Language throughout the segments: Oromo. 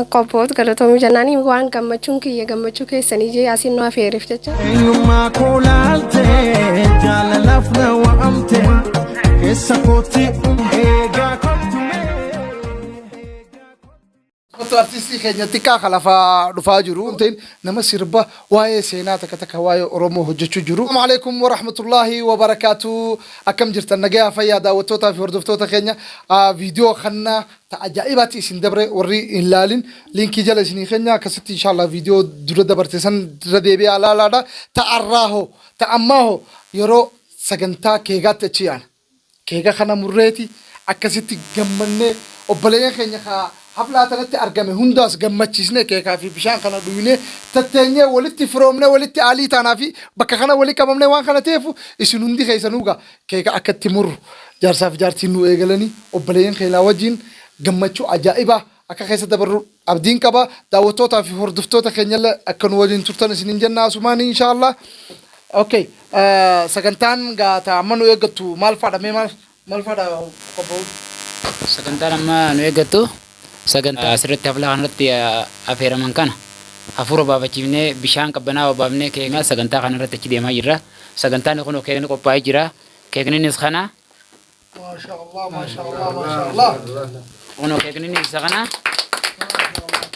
Qophoot galatoomii jennaanii waan gammachuun kiyya gammachuu keessanii jee asiin nu afeereef jecha. Eenyummaa koo laaltee jaalalaaf na waamte keessa kootti eegaa kottu mee. Kottu artistii keenya xiqqaa ka lafa dhufaa jiru hin ta'in nama sirba waa'ee seenaa takka takka waa'ee Oromoo hojjechuu jiru. Assalamu alaikum warahmatullahi wabarakatuh. Akkam jirtan nagayaa fayyaa daawwattootaa fi hordoftoota keenya viidiyoo kanna ta ajaa'ibaatti isin dabre warri hin laalin liinkii jala isinii keenya akkasitti inshallah viidiyoo dura dabarte san irra deebi'aa laalaadha. Ta arraa hoo ta ammaa hoo yeroo sagantaa keegaatti achi yaana. Keeka kana murreeti akkasitti gammannee obboleeyyan keenya ka haflaa tanatti argame hundaas gammachiisnee keekaa fi bishaan kana dhuynee tatteenyee walitti firoomnee walitti aalii taanaa fi bakka kana wali qabamnee waan kana ta'eefu isin hundi keessanuu gaa keeka akka itti murru jaarsaa fi jaartiin nu eegalanii obboleeyyan keenyaa wajjin gammachuu ajaa'ibaa akka keessa dabarru abdiin qaba. Daawwattootaa fi hordoftoota keenyallee akka nu waliin turtan isiniin jenna asumaanii inshaallah. Okay. Sagantaan gaa ta amma nu eeggattu maal faadha mee maal maal faadha qophaa'u? Sagantaan amma nu eeggattu sagantaa asirratti haflaa kanarratti afeeraman kana hafuura baafachiifnee bishaan qabbanaa obaafnee keekna sagantaa kanarratti achi deemaa jirra. Sagantaan kun keekni qophaa'ee jira. Keekninis kana. Maashaallah maashaallah maashaallah. Kunoo keekninis isa kana.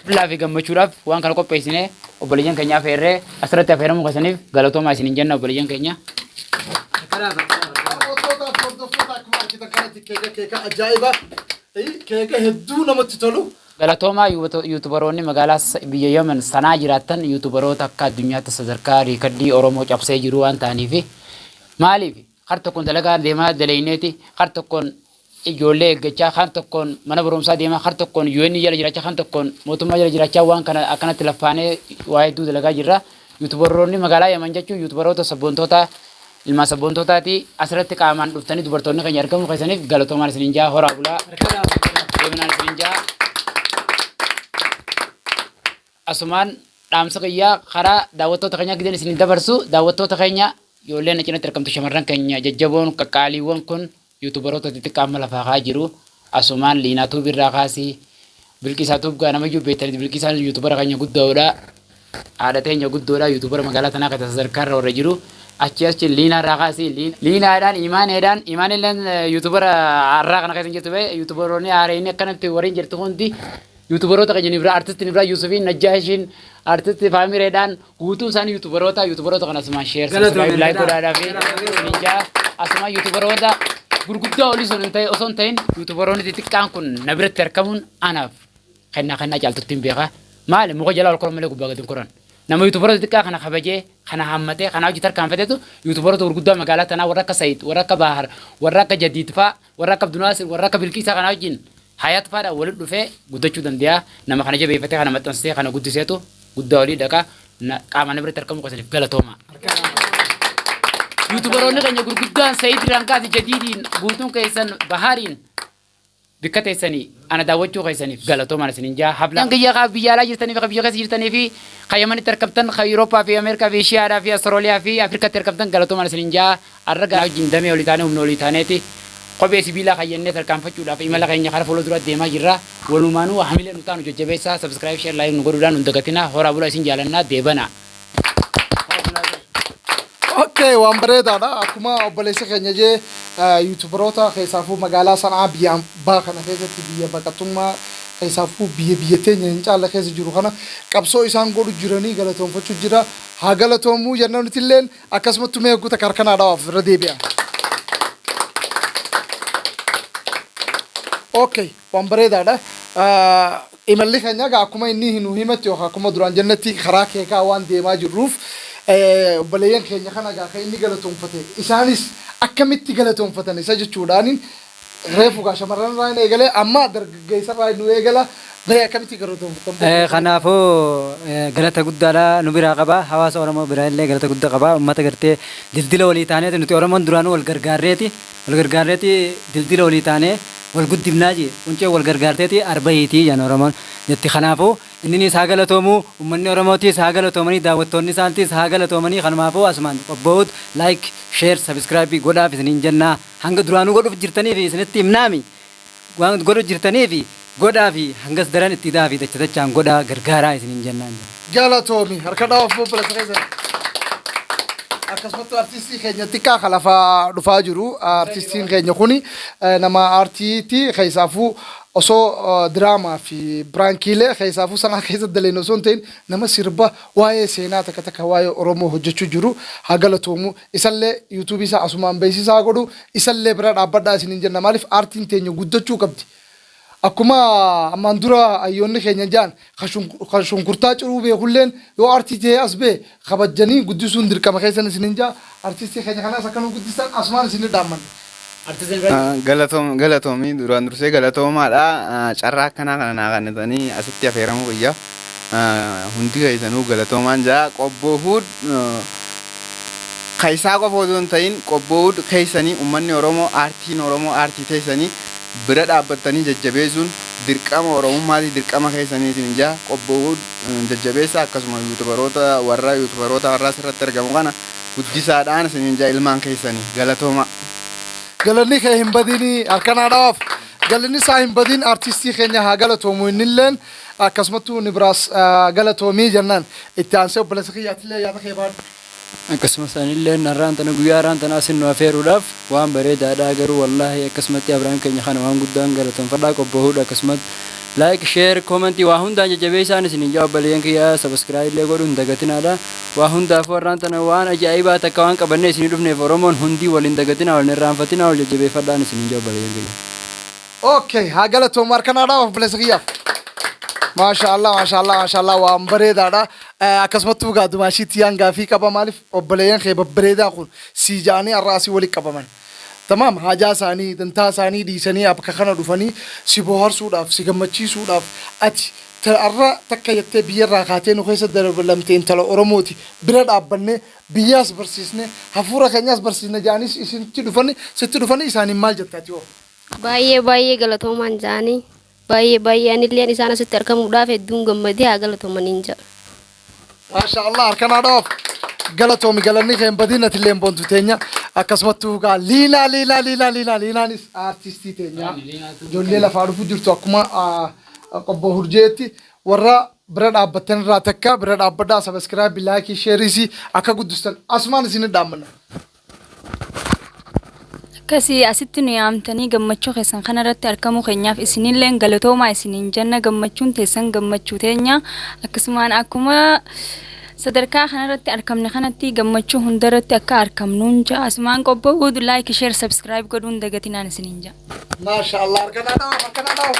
Haflaa fi gammachuudhaaf waan kana qopheessinee obboleeyyan keenya afeerree asirratti afeeramuu keessaniif galatoomaa isiniin jenna obboleeyyan keenya. Daawwattootaa fi hordoftoota akkuma argitan kanatti keeka keeka ajaa'ibaa keeka hedduu namatti tolu. Galatoomaa yuutubaroonni magaalaa biyya Yemen sanaa jiraattan yuutubaroota akka addunyaatti sadarkaa riikardii Oromoo cabsee jiru waan ta'aniif maaliif kar tokkoon dalagaa deemaa dalayneeti kar tokkoon ijoollee eeggachaa kan tokkoon mana barumsaa deemaa kar tokkoon UN jala jiraachaa kan tokkoon mootummaa jala jiraachaa waan kana akkanatti laffaanee waa hedduu dalagaa jirra. Yuutubaroonni magaalaa Yemen jechuun yuutubaroota sabboontoota ilmaan sabboontootaati asirratti qaamaan dhuftanii dubartoonni keenya argamuu keessaniif galatoomaan isiniin jaa horaa bulaa deeminaan isiniin jaa. Asumaan dhaamsa kiyyaa karaa daawwattoota keenyaa gideen isiniin dabarsu daawwattoota keenya ijoolleen na cinatti argamtu shamarran keenya jajjaboon qaqqaaliiwwan kun yuutubaroota xixiqqaa amma lafaa ka'aa jiru. Asumaan Liinaa Tuubii irraa kaasii Bilqiisaa Tuub gaa namayyuu beektanitti Bilqiisaan yuutubara keenya guddoodha. Haadha teenya guddoodha yuutubara magaalaa tanaa keessa sadarkaa irra warra jiru. Achi achi Liinaa irraa kaasii Liinaadhaan Imaaneedhaan Imaanilleen yuutubara har'aa kana keessa hin jirtu ba'e yuutubaroonni haareen akkanatti warreen jirtu hundi Yuutubaroota keenya Nibraa Artisti Nibraa Yuusufiin Najjaashiin Artisti Faamireedhaan guutuun isaanii yuutubaroota yuutubaroota kana asumaan sheer Galatoomi subscribe like Nibraa. godhaadhaa fi ninjaa asumaan yuutubaroota gurguddaa olii sun hin ta'e osoo hin ta'in yuutubaroonni xixiqqaan kun na biratti argamuun anaaf kennaa kennaa caaltutti hin beeka. Maali muka jalaa ol koran malee gubbaa gadi hin koran. Nama yuutubaroota xixiqqaa kana kabajee kana hammatee kana hojii tarkaanfatetu yuutubaroota gurguddaa magaalaa tanaa warra akka Sayid warra akka Baahar warra akka Jadiid fa'aa warra akka Abdunaasir warra akka Bilqiisaa kana wajjin Hayat faadhaan walitti dhufee guddachuu danda'a. Nama kana jabeeffatee kana maxxansee kana guddiseetu guddaa olii dhaqa. Qaamaan na biratti argamuu keessaniif galatooma. Yuutubaroonni keenya gurguddaan Sayid Raankaasi Jadiidiin guutuun keessan Bahaariin bikka teessanii ana daawwachuu keessaniif galatoomaan isinin jaa. Hablaan kiyya kaa biyya alaa jirtanii fi ka biyya keessa jirtanii fi ka Yamanitti argamtan ka Yurooppaa fi Ameerikaa fi Ishiyaadhaa fi Awustiraaliyaa fi Afrikaatti argamtan galatoomaan isinin jaa. Arra gaa wajjin damee olii taanee humna olii taaneeti kophee sibiilaa kayyannee tarkaanfachuudhaaf imala keenya kara fuula duraatti deemaa jirra. Walumaanuu hamilee nu taanu jajjabeessaa subscribe share like nu godhuudhaan nun dagatinaa. Horaa bulaa isin jaalannaa deebanaa. Okay, waan bareedaadha. Akkuma obboleessi keenya jee yuutubaroota keessaafuu magaalaa Sana'aa biyya ambaa kana keessatti biyya baqattummaa keessaafuu biyya biyya teenya hin caalle keessa jiru kana qabsoo isaan godhu jiranii galatoonfachuu jira. Haa galatoomuu jenna nutilleen Akkasumattu mee hogguu takka harka naa dhawaaf irra deebi'a. Okay, waan bareedaadha. Imalli keenya egaa akkuma inni nu himetti yookaan akkuma duraan jennetti karaa keekaa waan deemaa jirruuf obboleeyyan keenya kana egaa kan inni galatoomfate isaanis akkamitti galatoomfatan isa jechuudhaaniin Reefu gaa shamarran irraa hin eegale amma dargaggeessa irraa nu eegala mee akkamitti galatoomfatan Eh, Kanaafuu galata guddaadha nu biraa qaba. Hawaasa Oromoo biraa illee galata guddaa qaba. Uummata gartee dildila walii taaneeti nuti Oromoon duraanuu wal gargaarreeti wal gargaarreeti dildila walii taanee wal guddifnaa jee quncee wal gargaarteeti arba hiitii jedhan Oromoon jetti. Kanaafuu inninis haa galatoomu uummanni Oromootiis haa galatoomanii daawwattoonni isaantiis haa galatoomanii kanumaafuu asumaan qobbo'uut like share subscribe godhaaf isiniin jennaa. Hanga duraanuu godhuuf jirtaniifi isinitti himnaami waan godhu jirtaniifi Godhaa fi hangas daran itti hidhaa fi dacha dachaan godhaa gargaaraa isiniin jennaan. Galatoomi, harka dhawaaf obboleessa keessan. Akkasumatti artistii keenya xiqqaa kan lafaa dhufaa jiru. Artistiin keenya kuni nama aartiiti. Keessaafuu osoo diraamaa fi prankiilee keessaafuu sanaa keessa daleen osoo hin ta'in, nama sirba waa'ee seenaa takka takka waa'ee Oromoo hojjechuu jiru haa galatoomu. Isallee YouTubeii isaa asumaan beeksisaa godhu, isallee bira dhaabbadhaa isiniin jenna. Maaliif, aartiin teenya guddachuu qabdi. Akkuma ammaan dura hayyoonni keenya ja'an, kan shunkurtaa ciruu beekulleen yoo aartii ta'ee as ba'e kabajanii guddisuun dirqama keessan isiniin ja'a. Artistii keenya kanaas akka nu guddistan asumaan isin dhaamman. Galatoom, galatoomii, duraan dursee galatoomaadha. Carraa akkanaa kana naa kennitanii asitti affeeramuu kiyya. Hundi keessanuu galatoomaan jaa. Qobboo Huud keessaa qofa osoo hin ta'in, Qobboo Huud keessanii, uummanni Oromoo, aartiin Oromoo, aartii teessanii bira dhaabbattanii jajjabeessuun dirqama Oromummaati, dirqama keessaniitiin jaa. Qobboo Huud jajjabeessa, akkasuma YouTuberoota, warra YouTuberoota warra asirratti argamu kana guddisaadhaan isiniin jaa, ilmaan keessanii galatooma. Galanni kee hin badinii, harkanaa dhawaaf. Galanni isaa hin badin, artistii keenya haa galatoomu innilleen, akkasumattuu ni biraas galatoomii jennaan. Itti aansee obboleessa kiyyaatillee yaada kee baadhu. Akkasumas anillee har'aan tana, guyyaa har'aan tana asin nu afeeruudhaaf waan bareedaadha. Garuu wallaahi akkasumatti Abrahaam keenya kana waan guddaan galatoonfadhaa. Qobboohuudha akkasumatti like, share, commentii waa hundaan jajjabeessaan isin jaa. Obboleeyyan kiyya, subscribe illee godhuu hin dagatinaadha. Waa hundaafuu har'aan tana waan ajaa'ibaa takka waan qabannee isinii dhufneef, Oromoon hundii waliin dagatinaa, waliin irraanfatinaa, wal jajjabeeffadhaan isin jaa, obboleeyyan kiyya. Okay, haa galatoomu, harkanaa dhawaaf obboleessa kiyyaaf. Maasha Allah, maasha Allah, maasha Allah, waan bareedaadha. Akkasumattuu egaa dumaashiitti yaan gaafii qaba. Maaliif, obboleeyyan kee babbareedaa kun sii ja'anii har'a asii walitti qabaman. Tamaam, haajaa isaanii, dantaa isaanii dhiisanii bakka kana dhufanii si bohaarsuudhaaf, si gammachiisuudhaaf, ati har'a takka jettee biyyarraa kaatee nu keessa dabalamte, intala Oromooti, bira dhaabbannee biyyaas barsiisne, hafuura keenyaas barsiisne ja'anis isinitti dhufanii, sitti dhufanii, isaaniin maal jetta ati hoo? Baay'ee baay'ee galatoomaan ja'anii, baay'ee baay'ee anilleen isaan asitti argamuudhaaf hedduun gammadee, haa galatoomaniin jedha. Maasha Allah, harkanaa dhawaaf. Galatoomi, galanni kee hin badin, atillee hin boontu teenya. Akkasumattuu gaa Liinaa, Liinaa, Liinaa, Liinaa, Liinaanis aartistii teenya. Ijoollee lafaa dhufu jirtu, akkuma Qobbo Hurjeetti warra bira dhaabbattan irraa takka bira dhaabbadhaa, subscribe, likeii, shareiisii akka guddistan asumaan isin dhaammanna. Akkasii asitti nu yaamtanii gammachuu keessan kanarratti argamuu keenyaaf isinilleen galatoomaa isiniin jenna. Gammachuun teessan gammachuu teenya. Akkasumaan akkuma sadarkaa kanarratti argamne kanatti gammachuu hundarratti akka argamnuun ja'a. Asumaan qobba'uu like, share, subscribe godhuun dagatinaan isiniin ja'a. Maasha Allah, harkanaa dhawaaf, harkanaa dhawaaf.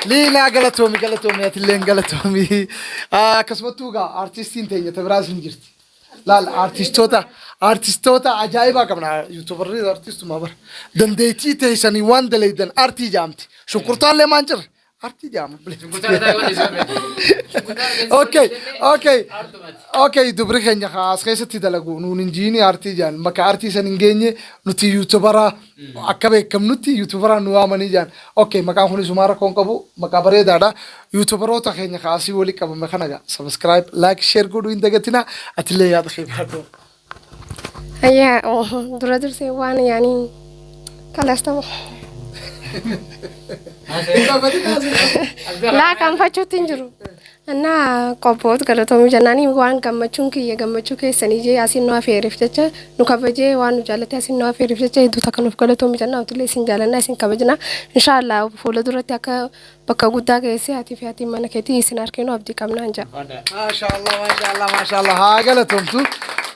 Liinaa, galatoomi, galatoomi, atilleen galatoomi. Akkasumattuu egaa aartistiin teenya ta biraas hin jirti. Laal, aartistoota ajaa'ibaa qabna. YouTuberri aartistuma bara. Dandeettii teessanii waan dalaydan aartii jaamti. Shunkurtaallee maan jirre? Aartii jaama. Okay, dubri keenya as keessatti dalagu nuun hin jiini aartii jaan. Bakka aartii san hin geenye, nuti YouTubera akka beekamnutti YouTubera nu waamanii jaan. Okay, maqaan kunis sumaa rakkoon qabu, maqaa bareedaadha. YouTuberoota keenya kaasii walii qabame kana gaa subscribe, like, share godhuu hin dagatina. Atillee yaada kee baadhu. Ayyaa, dura dursee waan yaanii kalastama. Laa kaanfachuutti hin jiru. Annaa qophoot galatoomuu jennaanii, waan gammachuun kiyya gammachuu keessanii jee asiin nu afeereef jecha, nu kabajee waan nu jaallate asiin nu afeereef jecha hedduu takka nuuf galatoomu jenna. Utillee isin jaalannaa, isin kabajna. Inshaallah fuula duratti akka bakka guddaa geessee hatii fi hatiin mana keetii isin arginu abdii qabnaan jedha. Maasha Allah, maasha Allah, maasha Allah, haa galatomtu.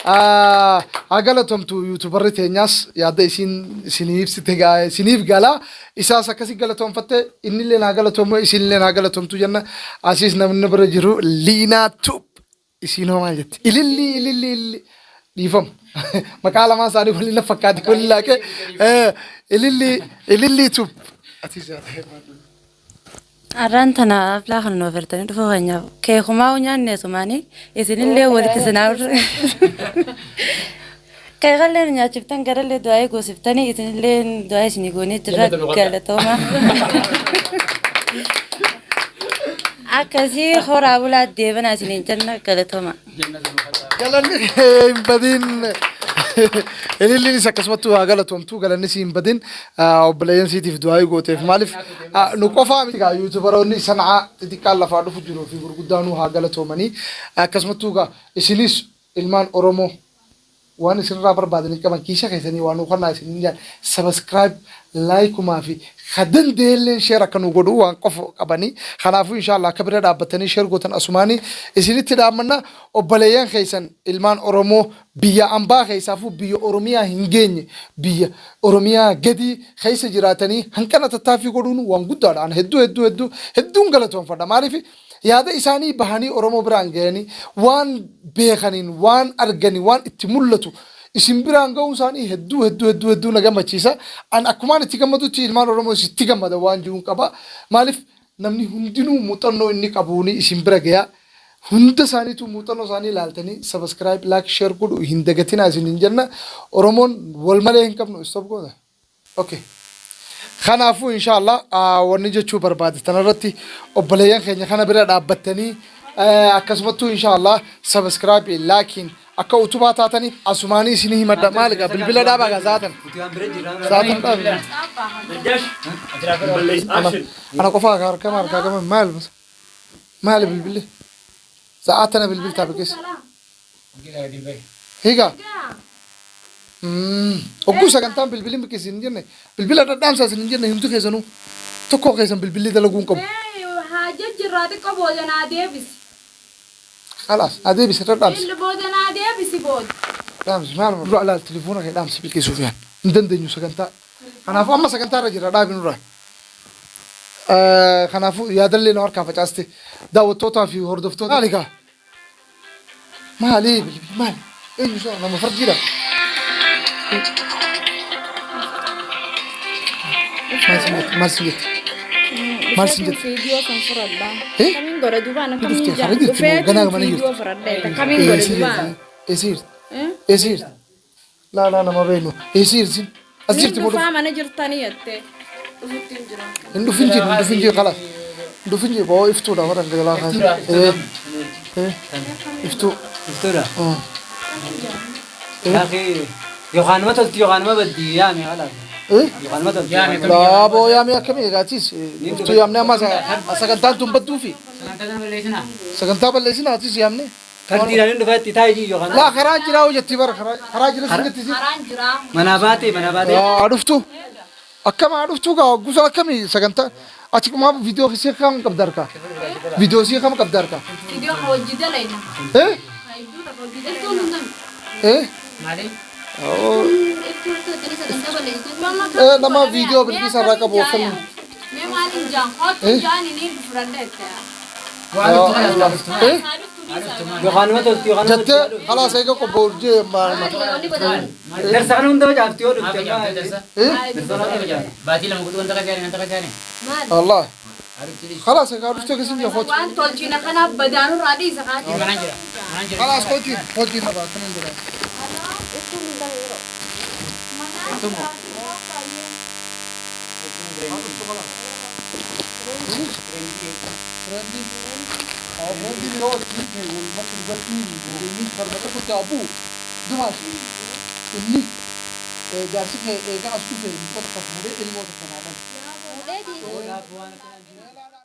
Haa galatomtu. YouTuberri teenyaas yaada isin isiniif ibsite isiniif gala. Isaas akkasi galatoonfatte, innillee naa galatoomu, isinillee naa galatomtu jenna. Asiis namni bira jiru Liinaa Tube. Isiin hoo maal jetti? Ililli, ililli, ililli. Dhiifama. Maqaa lamaan isaanii waliin na fakkaate, waliin laaqee. Ililli, Ililli Tube. Atis yaada kee baadhu. Har'aan tana aflaa kan nu afeertanii dhufuu keenyaaf keekumaa nyaanne sumaanii isinillee walitti isinaa keekallee nu nyaachiftan, garallee du'aa'ee goosiftanii, isinillee du'aa'ee isinii goonee jirra, galatooma. Akkasii horaa bulaa deebanaa isiniin jenna, galatooma. Galanni kee hin badin. Ililliinis akkasumatti waa galatoomtu, galanni siin badin, obboleeyyan siitiif du'aa gooteef. Maaliif nu qofaa miti gaa, YouTuberoonni Sana'aa xixiqqaan lafaa dhufu jiruu fi gurguddaanuu haa galatoomanii. Akkasumattuu gaa isinis ilmaan Oromoo waan isinirraa barbaadanii qaban kiisha keessanii waan nuu kannaa isin jaan, subscribe, likeumaa fi ka danda'elleen share akka nu godhu waan qofa qabanii. Kanaafuu inshallah akka bira dhaabbatanii share gootan asumaanii isinitti dhaammanna. Obboleeyyan keessan ilmaan Oromoo biyya ambaa keessaafuu biyya Oromiyaa hin geenye, biyya Oromiyaa gadi keessa jiraatanii hanqina tattaaffii godhuun waan guddaadha. An hedduu hedduu hedduu hedduun galatoonfadha. Maaliif yaada isaanii bahanii Oromoo biraan gahanii waan beekaniin, waan arganii, waan itti mul'atu isin biraan ga'uun isaanii hedduu hedduu hedduu hedduu na gammachiisa. An akkumaan itti gammadutti ilmaan Oromoo isitti gammada waan jiruun qaba. Maaliif namni hundinuu muuxannoo inni qabuuni isin bira gayaa. Hunda isaaniitu muuxannoo isaanii ilaaltanii subscribe, like, share godhu hin dagatinaa isin hin jenna. Oromoon wal malee hin qabnu. Stop goota. Okay. Kanaafuu inshallah wanni jechuu barbaade tanarratti obboleeyyan keenya kana bira dhaabbattanii akkasumattuu inshallah subscribe, likeiin akka utubaa taataniif asumaanii isinii himadha. Maali gaa, bilbila dhaabaa gaa, zaatan zaatan dhaabi. Ana qofaa harkama harkaa gama. Maal maali bilbilli sa'aa tana bilbiltaa biqis hiikaa? Hogguu sagantaan bilbilli biqis hin jenne, bilbila dhadhaamsaa isin hin jenne, hundi keessanuu tokko keessan bilbilli dalaguu hin qabu. Haajja jirraa, xiqqoo booda naa deebisi. Khalaas, adeebisi, dhadhaamsi. Illi booda naa deebisi booda. Dhaamsi maal dura alaal telefoona kee dhaamsi bilqisuuf yaan hin dandeenyu sagantaa. Kanaafuu amma sagantaa irra jira, dhaabi nurraa. Kanaafuu yaadallee nu harkaa facaaste, daawwattootaa fi hordoftoota. Maali gaa? Maali bilbili maali? Eenyu isaa nama farjiidha? Maal sin jette? Maal sin jette? Maal sin jette? Viidiyoo kan fudhadha. Eh? Kamiin godha duubaan? Ni Akkamiin dhuftee jaa? karaa jirti moo ganaa mana jirti? Viidiyoo fudhadha. Kamiin godha Eessa duubaan? jirti? Eessa jirti? Eessa jirti? Laa laa, nama beenu. Eessa jirti? As jirti moo Dhufaa dhufu? mana jirtanii jettee. Dhufutti hin jiran. Hin dhufin jiru, hin dhufin jiru, kalaas. Hin dhufin jiru, boo iftuudha warra galaa kaasa. Eh, eh, iftuu. Iftuudha. Yaaqi yookaan nama tolti yookaan nama baddi, yaame halaal. Eh? Yookaan nama tolti. Yaame. Laa boo, yaame akkamii eegaatis? Iftuu yaamne amma sagantaan tun badduufi. Sagantaa kana balleessinaa? Sagantaa balleessinaa atis yaamne. Fardiidhaan hin dhufaa itti taa'ii yookaan. Laa, karaa jiraa hojjetti bara karaa jira sin jetti. Karaan jiraa. Manaa baatee manaa baatee. Haa dhuftu. Akkam haa dhuftu gaa, gosa akkamii sagantaa achi kumaa viidiyoo sii kam qabda harkaa? Viidiyoo sii kam qabda harkaa? Viidiyoo hojii dalayna. Eh? Iftuun hundam. Eh? Maali? Eh, nama viidiyoo bilbiisa irraa qabu akkamiin? Mee maaliin jaan? Kootu jaan inni fudhadha jette. Eh? Yookaan nama tolti yookaan nama Jettee khalaas eega qopho'u maal. Darsa kana hunda facaafti yoo dhufte. Eh? Baatii 2 guutuu wanta qacaane wanta qacaane. Allah. Khalaas egaa dhuftee keessin jaa kootu. Waan tolchina kanaaf badaanurraa dhiisa kaa. Manaan jira. Manaan jira. Khalaas kootiin kootiin nama akkamiin godhaa? Tummo. Friendii biroo wajjin walumatti dubartii barba tokkotti abuu dumaas inni jaarsi kee eega as dhufe mucaa tokko fuudhee ilmoo tokko naa dhale. Waan akkanaa.